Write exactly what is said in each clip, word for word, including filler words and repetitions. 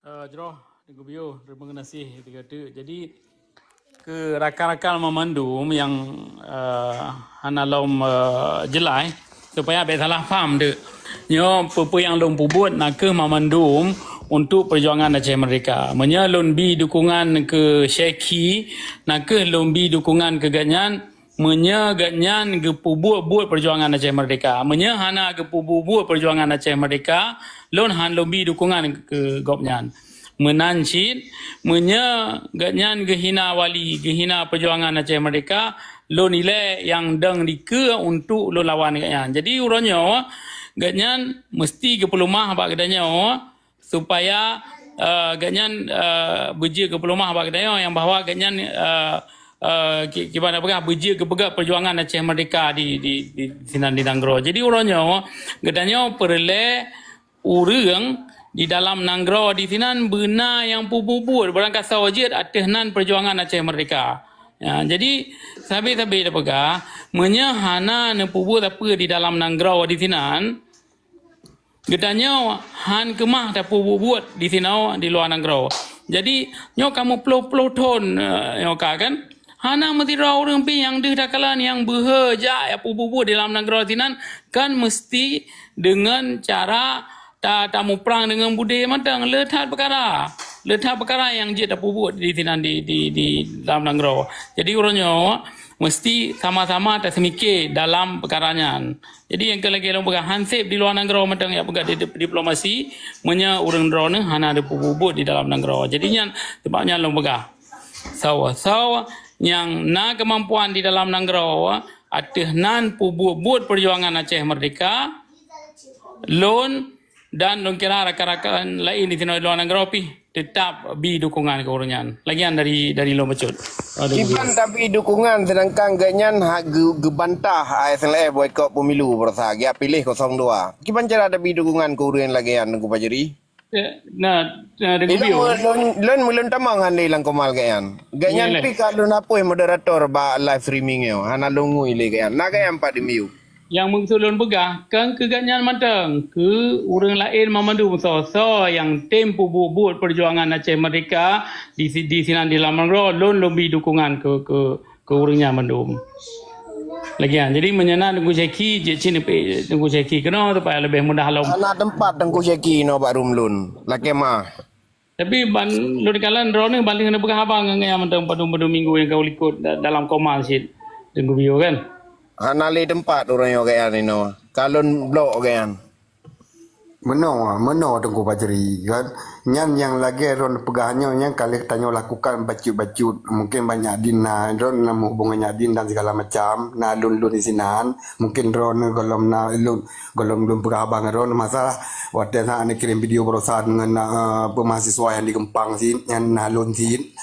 Eh, jroh, Teungku Bio, terima kasih. Jadi, keu rakan-rakan meumandum nyang, eh, hana lom, eh, jeulaih, supaya bèk salah paham deuh. Nyoe peue-peue nyang lôn peubuet na kheueh meumandum untuk perjuangan Aceh Merdeka. Meunyoe lôn bi dukungan keu Syekhi, na kheueh lôn bi dukungan keu gobnyan, meunyoe gobnyan geupeubuet-buet perjuangan Aceh Merdeka. Meunyoe hana geupeubuet-buet perjuangan Aceh Merdeka, lôn han lôn bi dukungan keu gobnyan. Meunan cit, meunyoe gobnyan geuhina wali, geuhina perjuangan Aceh Merdeka, lôn ilèe nyang dong dikeue untuk lôn lawan gobnyan. Jadi, uroe nyoe, gobnyan meusti geupeuleumah bak geutanyoe, supaya, eh, gobnyan, eh, beujeuet geupeuleumah bak geutanyoe nyang bahwa gobnyan, eh, eh, ki-, kiban peugah, beujeuet geupeugah perjuangan Aceh Merdeka di, di, di sinan di nanggroe. Jadi, uroe nyoe, geutanyoe peureulèe ureueng di dalam nanggroe di sinan beuna nyang peubuet-buet, barangkasoe jeuet ateueh nan perjuangan Aceh Merdeka. Ya, jadi, sabe-sabe tapeugah, meunyoe hana neupeubuet sapeue di dalam nanggroe di sinan, geutanyoe han keumah tapeubuet-buet di sinoe di luwa nanggroe. Jadi, nyoe ka meuploh-ploh thon, eh, nyoe ka kan, hana meusidroe ureueng pih nyang deuh takalon nyang beuhe jak ya peubuet-buet di lam nanggroe sinan, kan meusti deungon cara ta-, tamuprang deungon beudé mantong. Le that peukara, le that peukara nyang jeuet tapeubuet di sinan di, di, di lam nanggroe. Jadi, uroe nyoe meusti sama-sama taseumike dalam peukara nyan. Jadi, nyang keu lagèe lôn peugah, han sép di luwa nanggroe mantong jak peugah di-, di-, diplomasi, meunyoe ureueng droeneuh hana geupeubuet di dalam nanggroe. Jadi, nyan, sebab nyan lôn peugah, soe-soe nyang na keumampuan di dalam nanggroe, ateueh nan peubuet-buet perjuangan Aceh Merdeka, lôn dan lôn kira rakan-rakan laén di sinoe di luwa nanggroe pih teutap bi dukungan keu ureueng nyan. Lagèe nyan dari, dari lôn bacut. Aduh. Kiban tabi dukungan, seudangkan gobnyan hana geu-, geubantah A S N L F boikot pemilu baroesa, geujak piléh kosong dua. Kiban cara tabi dukungan keu ureueng lagèe nyan, Teungku Fajri? Eh, na, na, Teungku Bio. Lôn, lôn, lôn, lôn tamong han lé lam koma lagèe nyan. Gobnyan pih ka lôn apui moderator bak live streaming nyoe. Hana lôn ngui lé gobnyan. Na gobnyan pat di miyup. Nyang meukeusud lôn peugah, kon keu gobnyan mantong, keu ureueng laén mandum soe-soe nyang tem peubuet-buet perjuangan Aceh Merdeka di si-, di sinan di lam nanggroe, lôn, lôn bi dukungan keu, keu, keu ureueng nyan mandum. Lagèe nyan. Jadi, meunyoe na Teungku Syekhi, jeuet cit neupeu-, Teungku Syekhi keunoe supaya leubeh mudah lom. Hana teumpat Teungku Syekhi inoe bak room lôn. Lakèe meu'ah. Tapi ban lôn kalon droeneuh ban lheueh neupeugah haba ngon gobnyan mantong padum-padum minggu nyang ka likot da-, dalam koma cit, Teungku Bio kan? Hana lé teumpat ureueng nyoe gobnyan inoe. Ka lôn blok gobnyan. Meunoe, meunoe Teungku Fajri kan. Nyan nyang lagèe droeneuh peugah nyoe, nyan ka lheueh tanyoe lakukan bacut-bacut. Mungkin banyak dina droeneuh na meuhubungan nyan din dan segala macam. Na lôn-lôn di sinan. Mungkin droeneuh gohlom na lôn Gohlom lôn peugah haba ngon droeneuh masalah watèe na neukirém video baroesa ngon, eh, peumahasiswa nyang di Geumpang cit, nyang na lôn cit.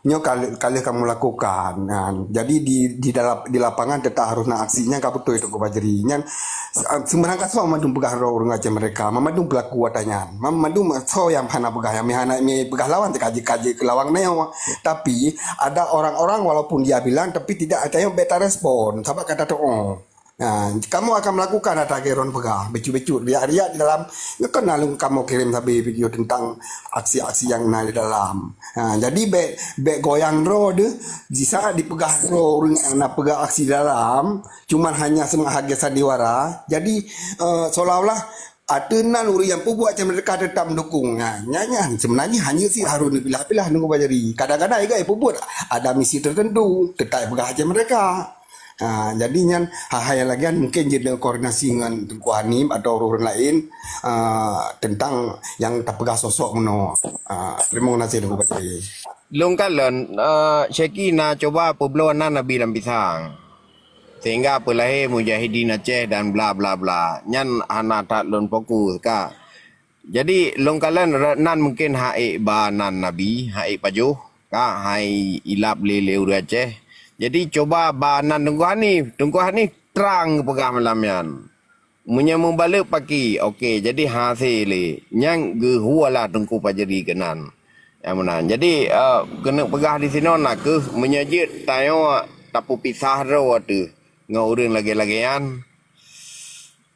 Nyoe ka lheueh, ka lheueh kamoe lakukan. Nah, jadi di, di dalam, di lapangan teutap harôh na aksi. Nyan ka beutôi Teungku Fajri. Nyan, eh, seumeurangkasoe mandum peugah droe ureueng Aceh Merdeka. Mandum peulaku ata nyan. Mandum soe nyang hana peugah, nyang hana, nyang peugah lawan teuka jeuet, ka jeuet keu lawan nyoe. Tapi, ada orang-orang walaupun dia bilang, tapi tidak ada nyang beta respon. Sabab ka tatu'oh. Nah, kamoe akan melakukan ata lagèe droeneuh peugah, bacut-bacut, riak-riak di dalam, nyoe kan lalu kamoe kirém sabe video tentang aksi-aksi nyang na di dalam. Ha, jadi bèk, bèk goyang droe deuh, di saat dipeugah droe ureueng nyang na peugah aksi di dalam, cuman hanya seumah lagèe sandiwara. Jadi, eh, seolah-olah ateueh nan ureueng nyang peubuet macam mereka tetap mendukung. Ha, nyan, nyan sebenarnya hanya si Harun pilah-pilah nunggu bajari. Kadang-kadang juga peubuet ada misi tertentu, tetap peugah macam mereka. Ha, jadi nyan hal-hal nyang lagèe nyan mungkin jeuet koordinasi ngon Teungku Hanif atau ureueng laén, ah, tentang nyang tapeugah sosok meunoe. Ah, terima kasih Teungku Patri. Lôn kalon, ah, Syeki na cuba peubloe nan Nabi lam pisang. Sehingga peulahé mujahidin Aceh dan bla bla bla. Nyan hana that lôn fokus ka. Jadi, lôn kalon re-, nan mungken ha'ék ba nan Nabi, ha'ék pajoh, ka hai ilab lé, lé ureueng Aceh. Jadi, cuba ba nan Teungku Hanif. Teungku Hanif trang geupeugah malam nyan. Meunyoe meubalek paki, oke, jadi hasé lé. Nyang geuhualah Teungku Fajri keunan. Nyang meunan. Jadi, eh, keuneuk peugah di sinoe nakeuh, meunyoe jeuet tanyoe tapeupisah droe ateueh ngon ureueng lagèe-lagèe nyan,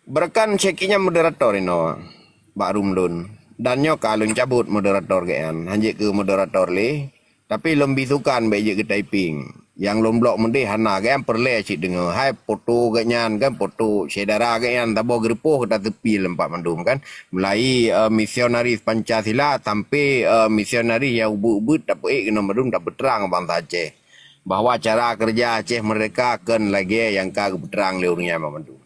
Beurekan Syeki nyan moderator inoe bak room lôn. Dan nyoe ka lôn cabot moderator geuh nyan, hanjeuet keu moderator lé. Tapi lôn bisukan bék jeuet keu typing. Nyang lôn blok meudeh hana, geuh nyan peureulée cit deungoe. Hai foto geuh nyan kan, foto syedara geuh nyan, saboh geureupôh geuh taseupi lam pat mandum kan. Mulai, eh, misionaris Pancasila sampai, eh, misionaris nyang ubit-ubit tapeuék keunoe mandum tapeutrang bansa Aceh. Bahwa cara kerja Aceh Merdeka kon lagée nyang ka geupeutrang lé ureuëng nyan mandum.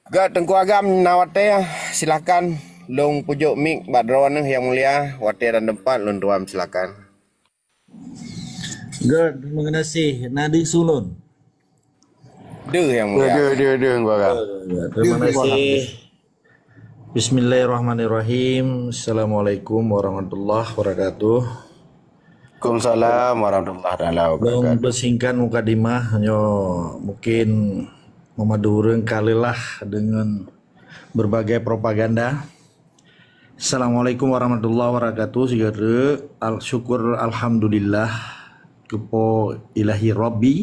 Gét Teungku Agam na watée, silakan lôn pujok mik bak droeneuh nyang mulia, watée dan teumpat lôn tuan silakan. Gét, terima kasih. Na deuh su lôn. Deuh nyang mulia. Deuh, deuh, deuh, Teungku Agam. Terima kasih. Bismillahirrahmanirrahim. Assalamualaikum warahmatullahi wabarakatuh. Waalaikumsalam warahmatullahi taala Lôn wabarakatuh. Beusingkat mukadimah nyoe mungkin meumadu ureuëng ka leulah deungon berbagai propaganda. Assalamualaikum warahmatullahi wabarakatuh. Sigoe teuk, al syukur alhamdulillah keu Po Ilahi Rabbi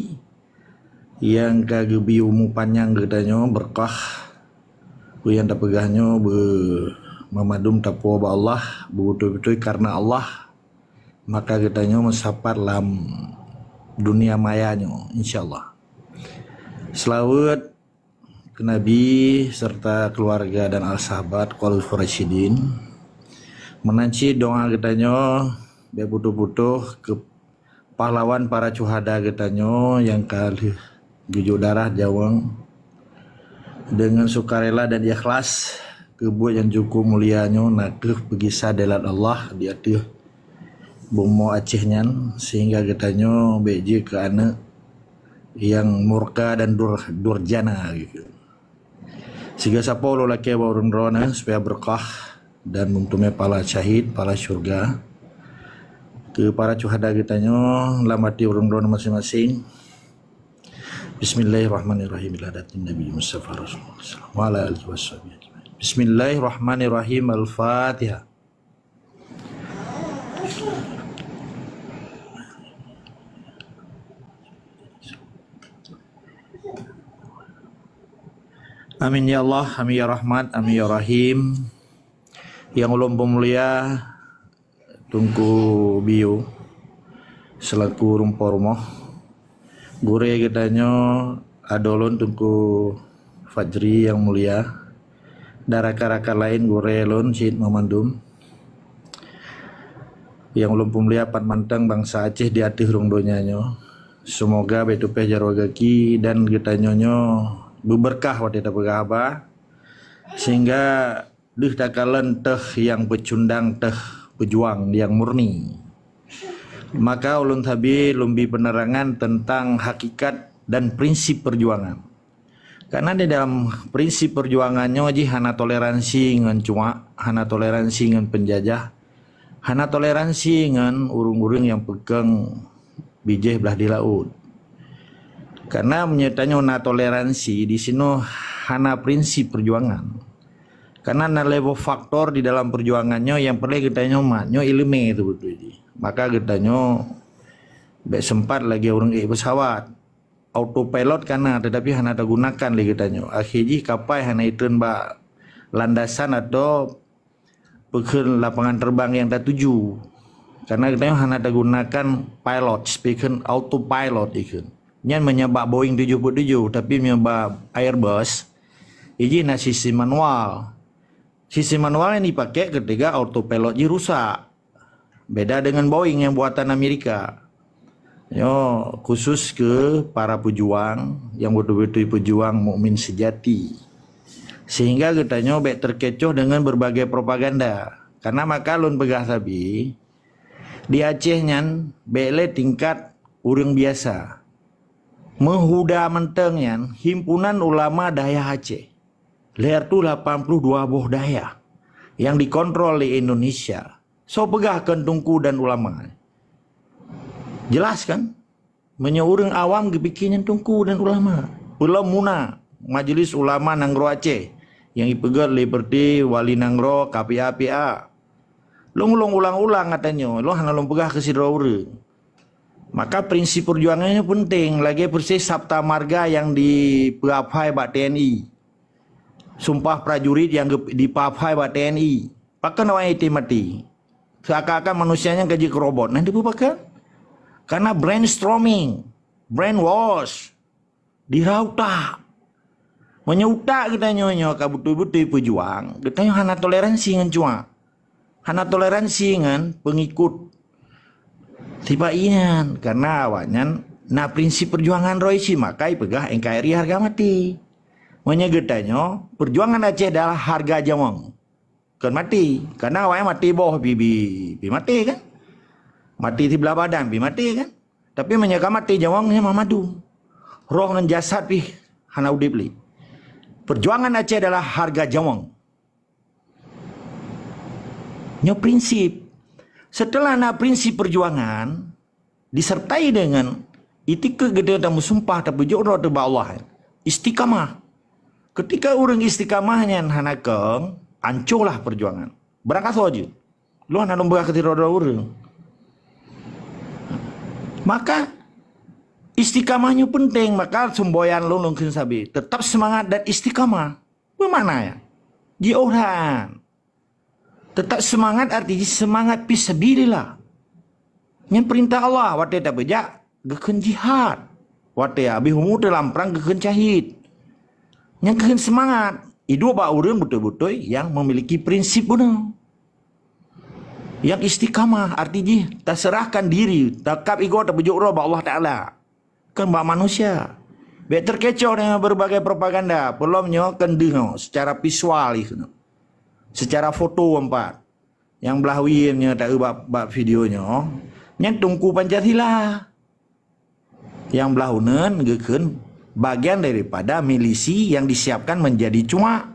nyang ka geubri umu panyang geutanyoe, berkah. Peue nyang tapeugah nyoe beu meumadu tapuwoe bak Allah, beubeutôi-beutôi kareuna Allah. Maka geutanyoe meusapat lam dunia maya nyoe, insya Allah. Seulaweuet keu Nabi serta keluarga dan al sahabat Khulafaur Rasyidin. Meunan cit doa geutanyoe bék putôh-putôh keu pahlawan para syuhada geutanyoe nyang ka lheueh geujok darah jaweueng deungon sukarela dan ikhlas keu buet nyang cukup mulia nyoe, na kheueh peugisa dalat Allah di ateueh bumoe Aceh nyan, sehingga geutanyoe bék jeuet keu aneuëk nyang murka dan dur, durjana. Sigoe sapo lôn lakée bak ureuëng droeneuh supaya berkah dan meuteumé pahala syahid, pahala syurga keu para syuhada geutanyoe lam até ureuëng droeneuh maséng-maséng. Bismillahirrahmanirrahim. Ila hadratin Nabi Mustafa Rasulullah sallallahu alaihi wasallam wa ala alihi washabihi ajmain. Bismillahirrahmanirrahim. Al-Fatihah. Amin ya Allah, amin ya Rahmat, amin ya Rahim. Nyang ulôn peumulia Teungku Bio selaku ureuëng po rumoh. Gurée geutanyoe adoe lôn Teungku Fajri nyang mulia, dan rakan-rakan laén gurée lôn cit meumandum. Nyang ulôn peumulia pat mantong bansa Aceh di ateueh rhueng donya nyoe. Seumoga bék tupéh jaroe gaki dan geutanyoe nyoe beubeurkah watée tapeugah haba, sehingga deuh takalon teuh nyang peucundang teuh peujuang nyang murni. Maka ulôn sabe lôn bi peunerangan teuntang hakikat dan prinsip peujuangan. Karena di dalam prinsip peujuangan nyoe jih hana toleransi ngon cuak, hana toleransi ngon peunjajah, hana toleransi ngon ureuëng-ureuëng nyang peukong bijéh blah di laôt. Karena meunyoe tanyoe na toleransi, di sinoe hana prinsip peujuangan. Karena na level faktor di dalam peujuangan nyoe nyang peureulée geutanyoe mat, nyoe iéleumé teubeutôi jih. Maka geutanyoe bék seumpat lagée ureuëng ék peusawat. Autopilot ka na, tetapi hana tagunakan lé geutanyoe. Akhé jih kapai hana itreun bak landasan atau peukheun lapangan terbang nyang tatuju. Karena geutanyoe hana tagunakan pilot, peukheun autopilot ikheun. Nyan meunyoe bak Boeing tujuh puluh tujuh, tapi meunyoe bak Airbus, ijih na sistem manual. Sistem manual nyang dipakai ketika autopilot jih rusak. Beda dengan Boeing nyang buatan Amerika. Nyoe khusus keu para peujuang nyang beutôi-beutôi peujuang mukmin seujati. Sehingga geutanyoe bék teukecoh deungon berbagai propaganda. Karena maka lôn peugah sabe, di Aceh nyan bék lé tingkat ureuëng biasa. Meuhuda mantong nyan Himpunan Ulama Dayah Aceh. Lhée reutôh lapan puluh dua boh dayah nyang dikontrol lé Indonesia. Soe peugah kon teungku dan ulama? Jelas kan? Meunyoe ureuëng awam geupike nyan teungku dan ulama. Peulom muna Majelis Ulama Nanggroe Aceh nyang ipeugét lé seperti Wali Nanggroe, K P A P A. Lôn, lôn ulang-ulang ata nyoe, lôn hana lôn peugah keu sidroe ureuëng. Maka prinsip peujuangan nyoe peunteng, lagée persis sabta marga nyang dipeuaphai bak T N I. Sumpah prajurit nyang geup-, dipafai bak T N I. Pakon awaknyan item maté? Seakan-akan manusia nyan ka jeuet keu robot. Nah, dipeue pakon? Karena brainstorming, brainwash, dirautak. Meunyoe utak geutanyoe nyoe ka beutôi-beutôi peujuang, geutanyoe hana toleransi ngon cuak. Hana toleransi ngon peungikut sipa-i nyan, karena awaknyan na prinsip peujuangan droe cit, maka ipeugah N K R I harga maté. Meunyoe geutanyoe, peujuangan Aceh adalah harga nyawöng. Kon maté, karena awaknyan maté boh pi, pi, pi maté kan? Maté siblah badan pi maté kan? Tapi meunyoe ka maté nyawöng, nyan mandum. Roh ngon jasad pih hana udeb lé. Peujuangan Aceh adalah harga nyawöng. Nyoe prinsip. Setelah na prinsip peujuangan, disertai dengan itikad geutanyoe tameusumpah, tapeujok droe teuh bak Allah. Istiqamah. Ketika ureuëng istiqamah nyan hana kong, ancolah peujuangan. Beurangkasoe jeuet. Lôn hana lôn peugah keu sidroe-droe ureuëng. Maka, istiqamah nyoe penting, maka sumboyan lôn, lôn kheun sabe. Tetap semangat dan istiqamah. Peue makna nyan? Jiôh that. Tetap semangat arti jih semangat fi sabilillah. Nyan peurintah Allah, watée tapeujak geukheun jihad. Watée habéh umu teuh lam prang geukheun syahid. Nyan keuheun semangat. Iduek bak ureuëng beutôi-beutôi nyang memiliki prinsip bunoe. Nyang istiqamah arti jih taseurahkan diri, takab igoe tapeujok droe bak Allah Taala. Kon bak manusia. Bék teukecoh deungon berbagai propaganda. Peulom nyoe kon deuh nyoe, secara visual jih keunoe. Secara foto empat. Nyang blah wie nyoe taeu bak, bak video nyoe. Nyan Teungku Pancasila. Nyang blah uneuen geukheun bagian daripada milisi yang disiapkan menjadi cuak.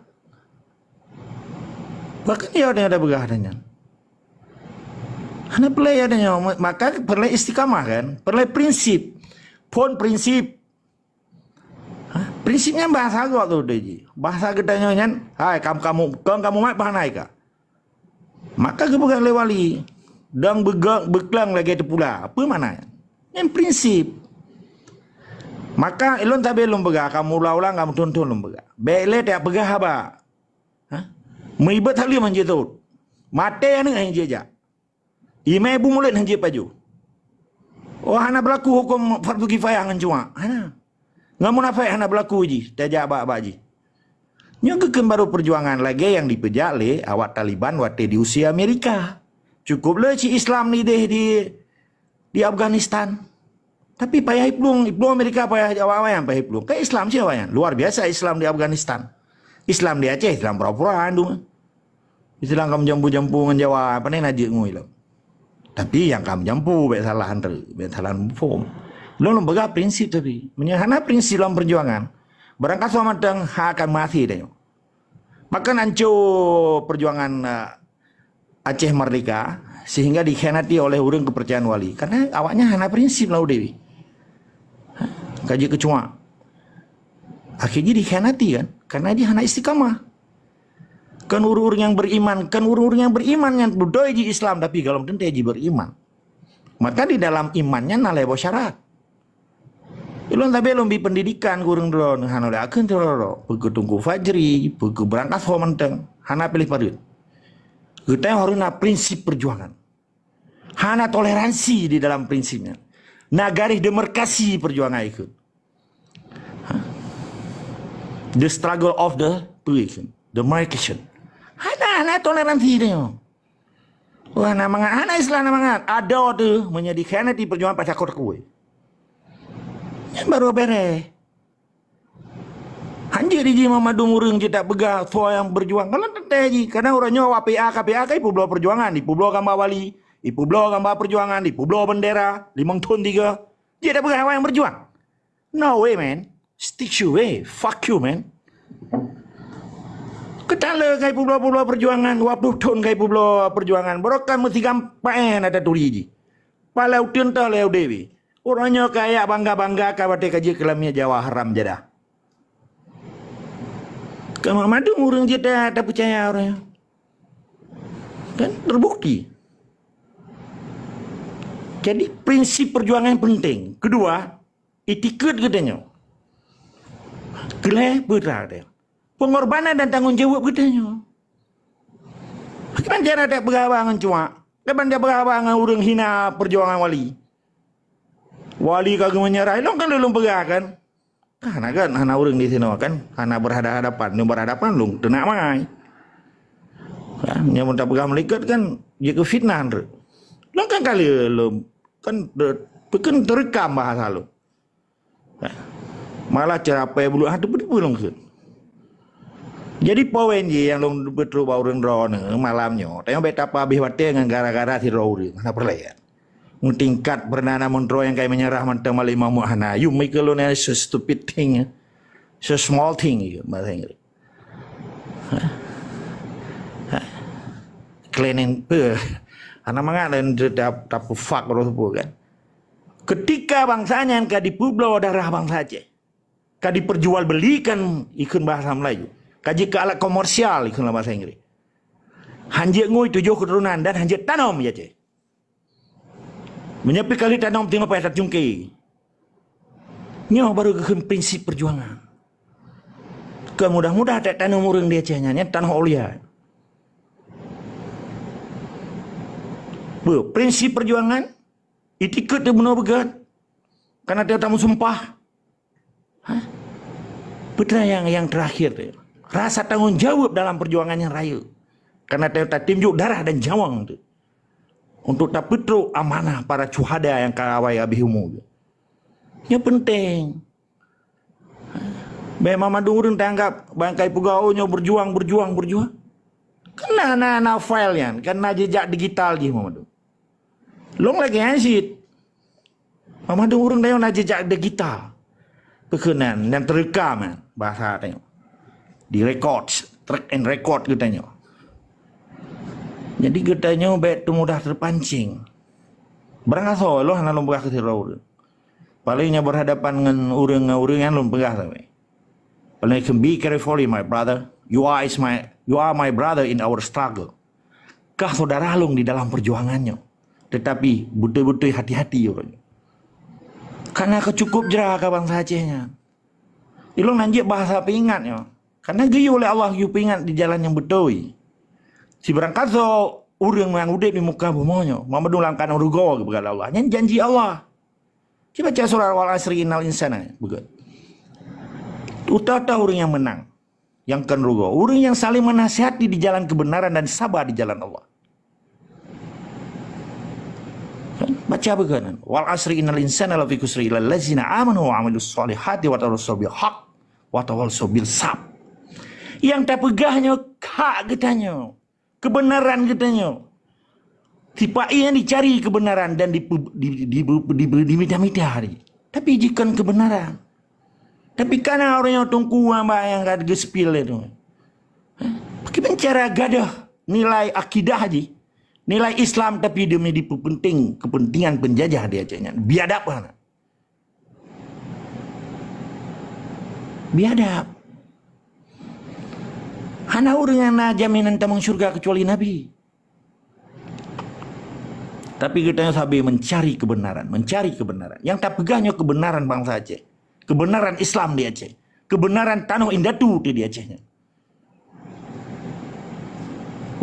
Bahkan ya ada, ada peugah ada nyan. Hana peureulée ya ada nyoe, maka peureulée istiqamah kan, peureulée prinsip. Phon prinsip. Ha? Prinsip nyan bahasa geuh tu deh ji. Bahasa geutanyoe nyan, hai kamu, kamu, kong kamu mat pahanai ka. Maka geupeugah lé wali, dang beugak beuklang lagée teupula. Apa makna nyan? Nyan prinsip. Maka ilôn tabe lôn peugah, kamu ulang-ulang, kamu thon-thon lôn peugah. Bék lé tapeugah haba. Ha? Meuribet haleue manjeuet thot. Maté aneuëk hana jijak. Imé bu mulod hana jeuet pajoh. Oh, hana berlaku hukum fardu kifayah ngon cuak. Hana. Ngon munafék hana berlaku jih, tajak bak-bak jih. Nyoe geukheun baru perjuangan lagée nyang dipeujak lé awak Taliban watée diusir Amerika. Cukup le cit Islam nideh di, di Afghanistan. Tapi payah iplueng, iplueng Amerika payah awak-awak nyan payah iplueng. Kan Islam cit awak nyan. Luar biasa Islam di Afghanistan. Islam di Aceh, Islam pura-pura andung. Islam ka meujampu-jampu ngon Jawa, pane na jeuet ngui lom. Tapi nyang ka meujampu bék salah antre, bék salah muphom. Lôn lôn peugah prinsip tapi. Meunyoe hana prinsip lam perjuangan, barangkasoe mantong ha akan mati tanyoe. Maka anco perjuangan, eh, Aceh Merdeka sehingga dikhianati oleh ureuëng kepercayaan wali. Karena awaknya hana prinsip lam udeb. Ha, ka jeuet keu cuak. Akhirnya dikhianati kan? Karena dia hana istiqamah. Kan ureuëng-ureuëng nyang beriman, kan ureuëng-ureuëng nyang beutôi jih Islam, tapi golom teuntée jih beriman. Maka di dalam iman nyan na lhée boh syarat. Ilôn tabe lôn bi pendidikan keu ureuëng droe, hana lé akheun droe, peue keu Teungku Fajri, peue keu Brankas ho mantong, hana piléh pareut. Geutanyoe harus na prinsip perjuangan. Hana toleransi di dalam prinsipnya. Na garis demarkasi perjuangan ikut. Ha? The struggle of the, peue ikut? Demarcation. Hana, hana toleransi dia. Wah, na mangat, hana Islam na mangat. Ada tu menjadi khianati perjuangan pasal kota kuwe. Nyan baru beres. Hanjeuet jih mandum ureuëng jih tapeugah soe nyang berjuang. Kalau teuntée jih, kadang ureuëng nyoe awak P A, ka P A ka ipeubloe perjuangan, ipeubloe gambar wali, ipeubloe gambar perjuangan, ipeubloe bendera, limong thon tiga. Jeuet tapeugah awak nyang berjuang. No way, man. Stick you way. Fuck you, man. Keutale ka ipeubloe-peubloe perjuangan, dua puluh thon ka ipeubloe perjuangan. Barokah meusigampang na taturi jih. Palau teuntah lé U D B. Ureuëng nyoe kaya bangga-bangga ka watée ka jeuet keu lamiet Jawa haram jadah. Ka mandum ureuëng jeuet ta-, tapeucaya ureuëng nyoe. Kan terbukti. Jadi prinsip perjuangan penting. Kedua, itikad geutanyoe. Keulhée peue teuh. Pengorbanan dan tanggung jawab geutanyoe. Kiban cara tapeugah haba ngon cuak. Kiban tapeugah haba ngon ureuëng hina perjuangan wali. Wali ka geumeunyeurah, ilong kan lôn peugah kan. Kan hana kan, hana ureuëng di sinoe kan, hana berhadapan-hadapan. Nyoe berhadapan lôn teunak mai. Kan, nyang mun tapeugah meuliket kan, jeuet keu fitnah treuk. Lôn kan kali lôn kan, kan teurekam bahasa lôn. Malah cara pai buluek hana teupeue-teupeue lôn kheun. Jadi poin jih nyang lôn beutrok bak ureuëng droeneuh malam nyoe, tanyoe bék tapeuhabéh watée ngon gara-gara sidroe ureuëng, hana peureulée. Meutingkat Perdana Menteri nyang kai meunyeurah mantong Malik Mahmud hana. You make alone so stupid thing, so small thing, bahasa Inggris. Cleaning pe. Hana mangat dan tapufak roh tu kan. Ketika bangsa nyan ka dipeubloe darah bangsa Aceh, ka diperjualbelikan ikheun bahasa Melayu, ka jeuet keu alat komersial ikheun lam bahasa Inggris. Hanjeuet ngui tujoh keuturonan dan hanjeuet tanom ya Aceh. Meunyoe pi kali tanom teungoh payah tacungke. Nyoe baru geukheun prinsip perjuangan. Keu mudah-mudah tak tanom ureuëng di Aceh nyan, nyan tanoh aulia. Be, prinsip perjuangan, itikeuet teuh bunoe beugét. Karena tiap tamu sumpah. Hah? Peue teuma nyang, nyang terakhir teuh. Rasa tanggung jawab dalam perjuangan nyang rayeuk. Karena tiap tatimjuk darah dan nyawöng teuh. Untuk tapeutrok amanah para syuhada nyang ka awai habéh umu. Nyoe penting. Bék mandum ureuëng tanggap bangkai peugah, "Oh, nyoe berjuang, berjuang, berjuang." Kan na, na, na file nyan, kan na jejak digital jih mandum. Lôn lagée nyan cit. Mandum ureuëng tanyoe na jejak digital. Peukeunan nyang teurekam nyan, bahasa tanyoe. Di record, track and record geutanyoe. Jadi geutanyoe bék teuh mudah terpancing. Barangkasoe lôn hana lôn peugah keu sidroe ureuëng. Paling nyoe berhadapan ngon ureuëng, ngon ureuëng nyan lôn peugah sabe. Paling kheun, "Be carefully, my brother. You are is my, you are my brother in our struggle." Kah saudara lôn di dalam perjuangan nyoe. Tetapi beutôi-beutôi hati-hati ureuëng. Karena ka cukup jra ka bangsa Aceh nyan. Ilong nan jeuet bahasa peuingat nyoe. Karena geuyue lé Allah geuyue peuingat di jalan nyang beutôi. Sibarangkasoe ureuëng nyang udeb di muka bumoe nyoe, mandum lam keuadaan rugoe geupeugah lé Allah. Nyan janji Allah. Cuba baca surat Wal Asri Innal Insana. Beugét. Uta-uta ureuëng nyang meunang, nyang kon rugoe. Ureuëng nyang saling menasihati di jalan kebenaran dan sabar di jalan Allah. Kan? Baca beugét. Wal asri innal insana lafi khusri illa allazina amanu wa amilus solihati wa tawasau bil haq wa tawasau bil sab. Nyang tapeugah nyoe hak geutanyoe. Kebenaran geutanyoe. Sipa-i nyang dicari kebenaran dan dipe-, di, di, di, di, dimita-mita hari. Tapi jikon kebenaran. Tapi kana ureuëng nyang teungku nyang ba nyang ka geuseupiel lé tu. Hah? Bagaimana cara gadoh nilai akidah jih, nilai Islam tapi demi dipeupenting kepentingan penjajah di Aceh nyan. Biadab hana. Biadab. Hana ureuëng nyang na jaminan tamong syurga kecuali Nabi. Tapi geutanyoe sabe mencari kebenaran, mencari kebenaran. Nyang tapeugah nyoe kebenaran bansa Aceh. Kebenaran Islam di Aceh. Kebenaran tanoh indatu di Aceh nyan.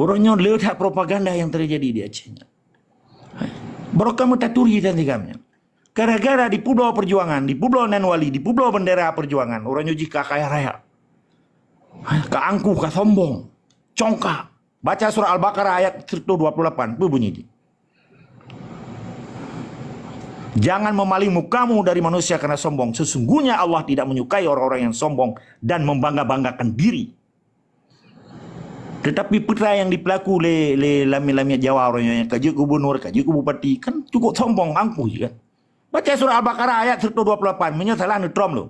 Uroe nyoe le that propaganda nyang teujadi di Aceh nyan. Barokah meutaturi dan tigam nyan. Gara-gara dipubloe perjuangan, dipubloe nan wali, dipubloe bendera perjuangan, uroe nyoe jih ka kaya raya. Ka angkuh, ka sombong, congkak. Baca surah Al-Baqarah ayat seratus dua puluh lapan, peue bunyi jih? Jangan memaling mukamu dari manusia karena sombong. Sesungguhnya Allah tidak menyukai orang-orang yang sombong dan membangga-banggakan diri. Tetapi peue nyang dipeulaku lé, lé lamiet-lamiet Jawa uroe nyoe, ka jeuet gubernur, ka jeuet bupati, kan cukup sombong, angkuh jih kan. Baca surah Al-Baqarah ayat seratus dua puluh lapan, meunyoe salah neutrom lom.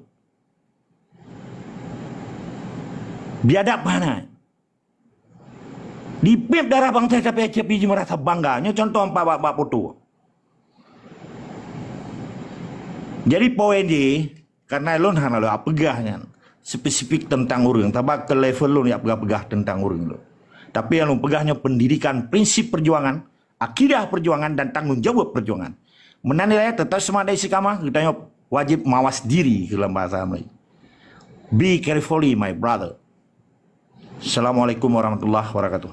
Biadab hana. Dipéb darah bansa tapi, tapi jih merasa bangga. Nyoe contoh empat bak, bak foto. Jadi poin jih, karena lôn hana lôn peugah nyan spesifik tentang ureuëng, taba keu level lôn jak peugah-peugah tentang ureuëng lôn. Tapi nyang lôn peugah nyoe pendidikan, prinsip perjuangan, akidah perjuangan dan tanggung jawab perjuangan. Meunan nilai tetap semangat istiqamah, geutanyoe wajib mawas diri dalam bahasa Melayu. Be carefully, my brother. Assalamualaikum warahmatullahi wabarakatuh.